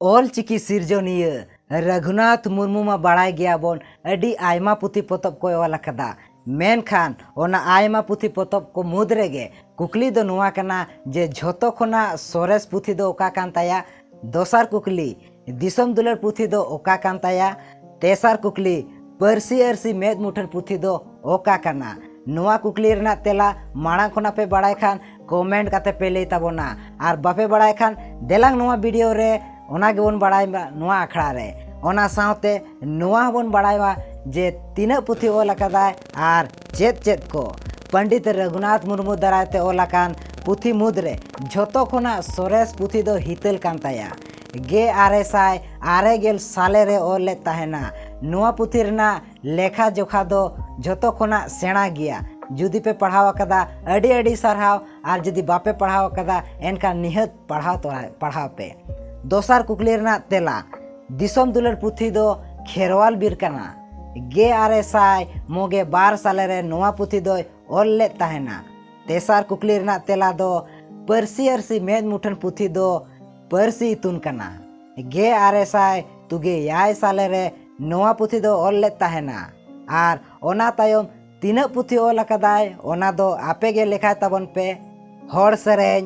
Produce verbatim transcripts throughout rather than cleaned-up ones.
ᱚᱞ ᱪᱤᱠᱤ ᱥᱤᱨᱡᱚᱱᱤᱭᱟᱹ ᱨᱟᱹᱜᱷᱩᱱᱟᱛᱷ ᱢᱩᱨᱢᱩ ᱢᱟ ᱵᱟᱲᱟᱭ ᱜᱮᱭᱟᱵᱚᱱ, ᱟᱹᱰᱤ ᱟᱭᱢᱟ ᱯᱩᱛᱷᱤ ᱯᱚᱛᱚᱵ ᱠᱚᱭ ᱚᱞ ᱟᱠᱟᱫᱟ᱾ ᱢᱮᱱᱠᱷᱟᱱ ᱚᱱᱟ ᱟᱭᱢᱟ ᱯᱩᱛᱷᱤ ᱯᱚᱛᱚᱵ ᱠᱚ ᱢᱩᱫᱽ ᱨᱮᱜᱮ ᱠᱩᱠᱞᱤ ᱫᱚ ᱱᱚᱣᱟ ᱠᱟᱱᱟ ᱡᱮ ᱡᱷᱚᱛᱚ ᱠᱷᱚᱱᱟᱜ ᱥᱚᱨᱮᱥ ᱯᱩᱛᱷᱤ ᱫᱚ ᱚᱠᱟ ᱠᱟᱱ ᱛᱟᱭᱟ? ᱫᱚᱥᱟᱨ ᱠᱩᱠᱞᱤ, ᱫᱤᱥᱚᱢ ᱫᱩᱞᱟᱹᱲ ᱯᱩᱛᱷᱤ ᱫᱚ ᱚᱠᱟ ᱠᱟᱱ ᱛᱟᱭᱟ? ᱛᱮᱥᱟᱨ ᱠᱩᱠᱞᱤ, ᱯᱟᱹᱨᱥᱤ ᱟᱹᱨᱥᱤ ᱢᱮᱫ ᱢᱩᱴᱷᱟᱹᱱ ᱯᱩᱛᱷᱤ ᱫᱚ ᱚᱠᱟ ᱠᱟᱱᱟ? ᱱᱚᱣᱟ ᱠᱩᱠᱞᱤ ᱨᱮᱱᱟᱜ ᱛᱮᱞᱟ ᱢᱟᱲᱟᱝ ᱠᱷᱚᱱᱟᱜ ᱯᱮ ᱵᱟᱲᱟᱭ ᱠᱷᱟᱱ ᱠᱚᱢᱮᱱᱴ ᱠᱟᱛᱮ ᱯᱮ ᱞᱟᱹᱭ ᱛᱟᱵᱚᱱᱟ, ᱟᱨ ᱵᱟᱯᱮ ᱵᱟᱲᱟᱭ ᱠᱷᱟᱱ ᱫᱮᱞᱟᱝ ᱱᱚᱣᱟ ᱵᱷᱤᱰᱤᱭᱳ ᱨᱮ ᱚᱱᱟ ᱜᱮᱵᱚᱱ ᱵᱟᱲᱟᱭ ᱢᱟ ᱱᱚᱣᱟ ᱟᱠᱷᱲᱟ ᱨᱮ᱾ ᱚᱱᱟ ᱥᱟᱶᱛᱮ ᱱᱚᱣᱟ ᱦᱚᱸᱵᱚᱱ ᱵᱟᱲᱟᱭ ᱢᱟ ᱡᱮ ᱛᱤᱱᱟᱹᱜ ᱯᱩᱛᱷᱤ ᱚᱞ ᱟᱠᱟᱫᱟᱭ ᱟᱨ ᱪᱮᱫ ᱪᱮᱫ ᱠᱚ᱾ ᱯᱚᱱᱰᱤᱛ ᱨᱟᱹᱜᱷᱩᱱᱟᱛᱷ ᱢᱩᱨᱢᱩ ᱫᱟᱨᱟᱭ ᱛᱮ ᱚᱞ ᱟᱠᱟᱱ ᱯᱩᱛᱷᱤ ᱢᱩᱫᱽᱨᱮ ᱡᱷᱚᱛᱚ ᱠᱷᱚᱱᱟᱜ ᱥᱚᱨᱮᱥ ᱯᱩᱛᱷᱤ ᱫᱚ ᱦᱤᱛᱟᱹᱞ ᱠᱟᱱ ᱛᱟᱭᱟ᱾ ᱜᱮ ᱟᱨᱮ ᱥᱟᱭ ᱟᱨᱮ ᱜᱮᱞ ᱥᱟᱞᱮ ᱨᱮ ᱚᱞ ᱞᱮᱫ ᱛᱟᱦᱮᱱᱟ᱾ ᱱᱚᱣᱟ ᱯᱩᱛᱷᱤ ᱨᱮᱱᱟᱜ ᱞᱮᱠᱷᱟ ᱡᱚᱠᱷᱟ ᱫᱚ ᱡᱷᱚᱛᱚ ᱠᱷᱚᱱᱟᱜ ᱥᱮᱬᱟ ᱜᱮᱭᱟ᱾ ᱡᱩᱫᱤ ᱯᱮ ᱯᱟᱲᱦᱟᱣ ᱟᱠᱟᱫᱟ, ᱟᱹᱰᱤ ᱟᱹᱰᱤ ᱥᱟᱨᱦᱟᱣ, ᱟᱨ ᱡᱩᱫᱤ ᱵᱟᱯᱮ ᱯᱟᱲᱦᱟᱣ ᱟᱠᱟᱫᱟ, ᱮᱱᱠᱷᱟᱱ ᱱᱤᱦᱟᱹᱛ ᱯᱟᱲᱦᱟᱣ ᱛᱚᱨᱟ-, ᱯᱟᱲᱦᱟᱣ ᱯᱮ᱾ ᱫᱚᱥᱟᱨ ᱠᱩᱠᱞᱤ ᱨᱮᱱᱟᱜ ᱛᱮᱞᱟ, ᱫᱤᱥᱚᱢ ᱫᱩᱞᱟᱹᱲ ᱯᱩᱛᱷᱤ ᱫᱚ ᱠᱷᱮᱨᱣᱟᱞ ᱵᱤᱨ ᱠᱟᱱᱟ᱾ ᱜᱮ ᱟᱨᱮ ᱥᱟᱭ ᱢᱚᱜᱮ ᱵᱟᱨ ᱥᱟᱞᱮ ᱨᱮ ᱱᱚᱣᱟ ᱯᱩᱛᱷᱤ ᱫᱚᱭ ᱚᱞ ᱞᱮᱫ ᱛᱟᱦᱮᱱᱟ᱾ ᱛᱮᱥᱟᱨ ᱠᱩᱠᱞᱤ ᱨᱮᱱᱟᱜ ᱛᱮᱞᱟ ᱫᱚ ᱯᱟᱹᱨᱥᱤ ᱟᱹᱨᱥᱤ ᱢᱮᱫ ᱢᱩᱴᱷᱟᱹᱱ ᱯᱩᱛᱷᱤ ᱫᱚ ᱯᱟᱹᱨᱥᱤ ᱤᱛᱩᱱ ᱠᱟᱱᱟ᱾ ᱜᱮ ᱟᱨᱮ ᱥᱟᱭ ᱛᱩᱜᱮ ᱮᱭᱟᱭ ᱥᱟᱞᱮ ᱨᱮ ᱱᱚᱣᱟ ᱯᱩᱛᱷᱤ ᱫᱚ ᱚᱞ ᱞᱮᱫ ᱛᱟᱦᱮᱱᱟ᱾ ᱟᱨ ᱚᱱᱟ ᱛᱟᱭᱚᱢ ᱛᱤᱱᱟᱹᱜ ᱯᱩᱛᱷᱤ ᱚᱞ ᱟᱠᱟᱫᱟᱭ, ᱚᱱᱟ ᱫᱚ ᱟᱯᱮ ᱜᱮ ᱞᱮᱠᱷᱟᱭ ᱛᱟᱵᱚᱱ ᱯᱮ᱾ ᱦᱚᱲ ᱥᱮᱨᱮᱧ,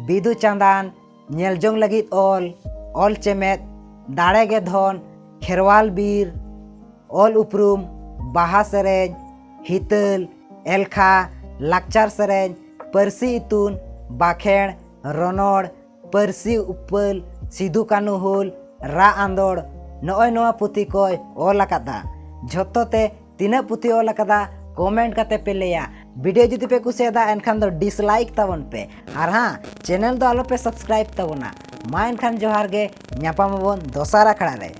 ᱵᱤᱫᱩ ᱪᱟᱸᱫᱟᱱ, ᱧᱮᱞ ᱡᱚᱝ ᱞᱟᱹᱜᱤᱫ ᱚᱞ, ᱚᱞ ᱪᱮᱢᱮᱫ, ᱫᱟᱲᱮ ᱜᱮ ᱫᱷᱚᱱ, ᱠᱷᱮᱨᱣᱟᱞ ᱵᱤᱨ, ᱚᱞ ᱩᱯᱨᱩᱢ, ᱵᱟᱦᱟ ᱥᱮᱨᱮᱧ, ᱦᱤᱛᱟᱹᱞ, ᱮᱞᱠᱷᱟ, ᱞᱟᱠᱪᱟᱨ ᱥᱮᱨᱮᱧ, ᱯᱟᱹᱨᱥᱤ ᱤᱛᱩᱱ, ᱵᱟᱠᱷᱮᱬ, ᱨᱚᱱᱚᱲ, ᱯᱟᱹᱨᱥᱤ ᱩᱯᱟᱹᱞ, ᱥᱤᱫᱩ ᱠᱟᱹᱱᱦᱩ ᱦᱩᱞ, ᱨᱟᱜ ᱟᱸᱫᱳᱲ, ᱱᱚᱜᱼᱚᱭ ᱱᱚᱣᱟ ᱯᱩᱛᱷᱤ ᱠᱚᱭ ᱚᱞ ᱟᱠᱟᱫᱟ᱾ ᱡᱷᱚᱛᱚ ᱛᱮ ᱛᱤᱱᱟᱹᱜ ᱯᱩᱛᱷᱤ ᱚᱞ ᱟᱠᱟᱫᱟ, ᱠᱚᱢᱮᱱᱴ ᱠᱟᱛᱮ ᱯᱮ ᱞᱟᱹᱭᱟ᱾ ᱵᱷᱤᱰᱤᱭᱳ ᱡᱩᱫᱤ ᱯᱮ ᱠᱩᱥᱤᱭᱟᱫᱟ, ᱮᱱᱠᱷᱟᱱ ᱫᱚ ᱰᱤᱥᱞᱟᱭᱤᱠ ᱛᱟᱵᱚᱱ ᱯᱮ, ᱟᱨ ᱦᱟᱸ, ᱪᱮᱱᱮᱞ ᱫᱚ ᱟᱞᱚ ᱯᱮ ᱥᱟᱵᱥᱠᱨᱟᱭᱤᱵ ᱛᱟᱵᱚᱱᱟ᱾ ᱢᱟ ᱮᱱᱠᱷᱟᱱ ᱡᱚᱦᱟᱨ ᱜᱮ, ᱧᱟᱯᱟᱢ ᱟᱵᱚᱱ ᱫᱚᱥᱟᱨ ᱟᱠᱷᱲᱟ ᱨᱮ᱾